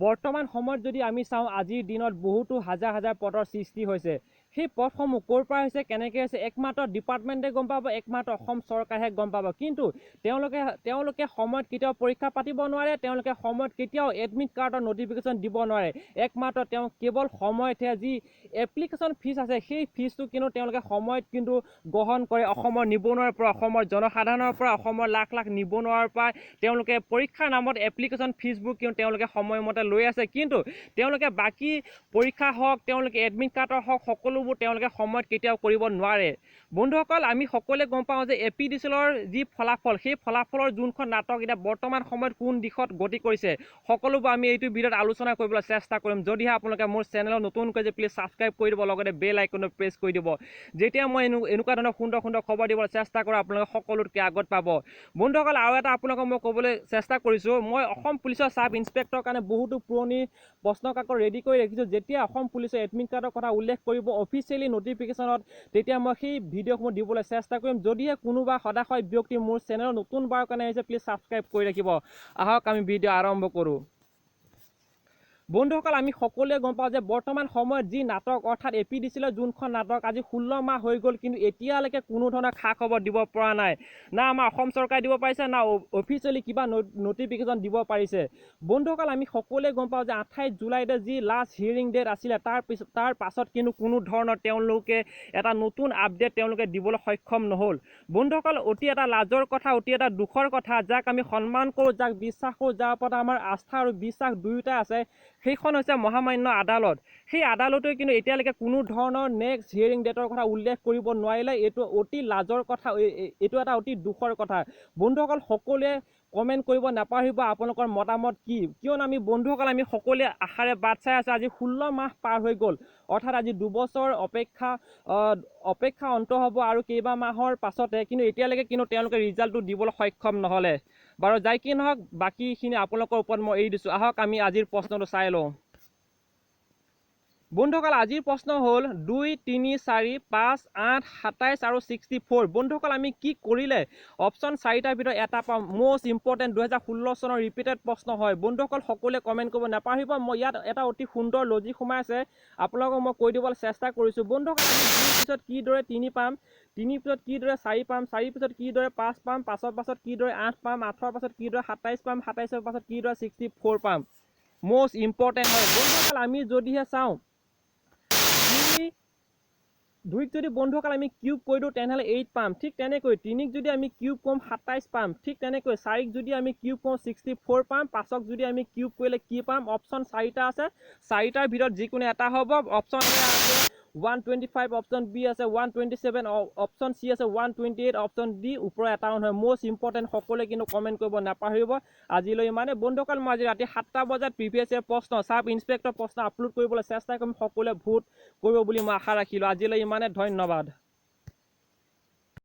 বৰ্তমান সময়ত যদি আমি চাওঁ, আজিৰ দিনত বহুতো হাজাৰ হাজাৰ পদৰ সৃষ্টি হৈছে। সেই পদসমূহ ক'ৰ পৰা হৈছে, কেনেকৈ হৈছে, একমাত্ৰ ডিপাৰ্টমেণ্টে গম পাব, একমাত্ৰ অসম চৰকাৰেহে গম পাব। কিন্তু তেওঁলোকে সময়ত কেতিয়াও পৰীক্ষা পাতিব নোৱাৰে, তেওঁলোকে সময়ত কেতিয়াও এডমিট কাৰ্ডৰ নটিফিকেশ্যন দিব নোৱাৰে। একমাত্ৰ তেওঁ কেৱল সময়তহে যি এপ্লিকেশ্যন ফিজ আছে, সেই ফিজটো কিন্তু তেওঁলোকে সময়ত কিন্তু গ্ৰহণ কৰে অসমৰ নিবনুৱাৰ পৰা, অসমৰ জনসাধাৰণৰ পৰা, অসমৰ লাখ লাখ নিবনুৱাৰ পৰা। তেওঁলোকে পৰীক্ষাৰ নামত এপ্লিকেশ্যন ফিজবোৰ কিন্তু তেওঁলোকে সময়মতে লৈ আছে, কিন্তু তেওঁলোকে বাকী পৰীক্ষা হওক, তেওঁলোকে এডমিট কাৰ্ডৰ হওক, সকলোবোৰ তেওঁলোকে সময়ত কেতিয়াও কৰিব নোৱাৰে। বন্ধুসকল, আমি সকলোৱে গম পাওঁ যে এপিডিচিএলৰ যি ফলাফল, সেই ফলাফলৰ যোনখন নাটক এতিয়া বৰ্তমান সময়ত কোন দিশত গতি কৰিছে, সকলোবোৰ আমি এইটো ভিডিঅ'ত আলোচনা কৰিবলৈ চেষ্টা কৰিম। যদিহে আপোনালোকে মোৰ চেনেলত নতুনকৈ যে প্লিজ ছাবস্ক্ৰাইব কৰি দিব, লগতে বেল আইকনত প্ৰেছ কৰি দিব। যেতিয়া মই এনেকুৱা ধৰণৰ সুন্দৰ সুন্দৰ খবৰ দিবলৈ চেষ্টা কৰোঁ, আপোনালোকে সকলোতকৈ আগত পাব। বন্ধুসকল, আৰু এটা আপোনালোকক মই ক'বলৈ চেষ্টা কৰিছোঁ, মই অসম পুলিচৰ চাব ইনস্পেক্টৰৰ কাৰণে বহুতো পুৰণি প্ৰশ্ন কাকত ৰেডি কৰি ৰাখিছোঁ। যেতিয়া অসম পুলিচৰ এডমিট কাৰ্ডৰ কথা উল্লেখ কৰিব অফিচিয়েলি নটিফিকেশ্যনত, তেতিয়া মই সেই ভিডিঅ'সমূহ দিবলৈ চেষ্টা কৰিম। যদিহে কোনোবা সদাশয় ব্যক্তি মোৰ চেনেলত নতুনবাৰৰ কাৰণে আহিছে, প্লিজ ছাবস্ক্ৰাইব কৰি ৰাখিব। আহক আমি ভিডিঅ' আৰম্ভ কৰোঁ। বন্ধুসকল, আমি সকলোৱে গম পাওঁ যে বৰ্তমান সময়ত যি নাটক, অৰ্থাৎ এপিডিচিএলৰ যোনখন নাটক, আজি 16 মাহ হৈ গ'ল, কিন্তু এতিয়ালৈকে কোনো ধৰণৰ খা খবৰ দিব পৰা নাই। না আমাৰ অসম চৰকাৰে দিব পাৰিছে, না অফিচিয়েলি কিবা নটিফিকেশ্যন দিব পাৰিছে। বন্ধুসকল, আমি সকলোৱে গম পাওঁ যে 28 জুলাইতে যি লাষ্ট হিয়াৰিং ডেট আছিলে, তাৰ পাছত কিন্তু কোনো ধৰণৰ তেওঁলোকে এটা নতুন আপডেট তেওঁলোকে দিবলৈ সক্ষম নহ'ল। বন্ধুসকল, অতি এটা লাজৰ কথা, অতি এটা দুখৰ কথা, যাক আমি সন্মান কৰোঁ, যাক বিশ্বাস কৰোঁ, যাৰ ওপৰত আমাৰ আস্থা আৰু বিশ্বাস দুয়োটা আছে, সেইখন হৈছে মহামান্য আদালত। সেই আদালতে কিন্তু এতিয়ালৈকে কোনো ধৰণৰ নেক্সট হিয়াৰিং ডেটৰ কথা উল্লেখ কৰিব নোৱাৰিলে। এইটো অতি লাজৰ কথা, এইটো এটা অতি দুখৰ কথা। বন্ধুসকল, সকলোৱে কমেণ্ট কৰিব নাপাহৰিব আপোনালোকৰ মতামত কি, কিয়নো আমি বন্ধুসকল আমি সকলোৱে আশাৰে বাট চাই আছোঁ। আজি 16 মাহ পাৰ হৈ গ'ল, অৰ্থাৎ আজি দুবছৰ অপেক্ষা অন্ত হ'ব আৰু কেইবা মাহৰ পাছতে, কিন্তু এতিয়ালৈকে কিন্তু তেওঁলোকে ৰিজাল্টটো দিবলৈ সক্ষম নহ'লে। বাৰু যাই কি নহওক, বাকীখিনি আপোনালোকৰ ওপৰত মই এৰি দিছোঁ। আহক আমি আজিৰ প্ৰশ্নটো চাই লওঁ। বন্ধুসকল, আজিৰ প্ৰশ্ন হ'ল 2, 3, 4, 5, 8, 27 আৰু 64। বন্ধুসকল, আমি কি কৰিলে অপশ্যন চাৰিটাৰ ভিতৰত এটা পাম? মষ্ট ইম্পৰ্টেণ্ট 2016 চনৰ ৰিপিটেড প্ৰশ্ন হয়। বন্ধুসকল, সকলোৱে কমেণ্ট কৰিব নাপাহৰিব। মই ইয়াত এটা অতি সুন্দৰ লজিক সোমাই আছে, আপোনালোকক মই কৈ দিবলৈ চেষ্টা কৰিছোঁ। বন্ধুসকল, আমি 2 পিছত কিদৰে 3 পাম, 3 পিছত কিদৰে 4 পাম, 4 পিছত কিদৰে 5 পাম, 5ৰ পাছত কিদৰে 8 পাম, 8ৰ পাছত কিদৰে 27 পাম, 27ৰ পাছত কিদৰে 64 পাম। মষ্ট ইম্পৰ্টেণ্ট হয়। বন্ধুসকল, আমি যদিহে চাওঁ 2ক যদি বন্ধুসকল আমি কিউব কৰি দিওঁ, তেনেহ'লে 8 পাম। ঠিক তেনেকৈ 3ক যদি আমি কিউব কৰোঁ 27 পাম। ঠিক তেনেকৈ 4ক যদি আমি কিউব কৰোঁ 64 পাম। 5ক যদি আমি কিউব কৰিলে কি পাম? অপশ্যন চাৰিটা আছে, চাৰিটাৰ ভিতৰত যিকোনো এটা হ'ব। অপশ্যন এ আছে 125, অপশ্যন বি আছে 127, অপশ্যন চি আছে 128, অপশ্যন ডি ওপৰৰ এটাও নহয়। মষ্ট ইম্পৰ্টেণ্ট, সকলোৱে কিন্তু কমেণ্ট কৰিব নাপাহৰিব। আজিলৈ ইমানে বন্ধুসকল, মই আজি ৰাতি 7টা বজাত প্ৰিভিয়াছ ইয়েৰ প্ৰশ্ন, চাব ইনস্পেক্টৰ প্ৰশ্ন আপলোড কৰিবলৈ চেষ্টা কৰিম। সকলোৱে ভোট কৰিব বুলি মই আশা ৰাখিলোঁ। আজিলৈ ইমানে, ধন্যবাদ।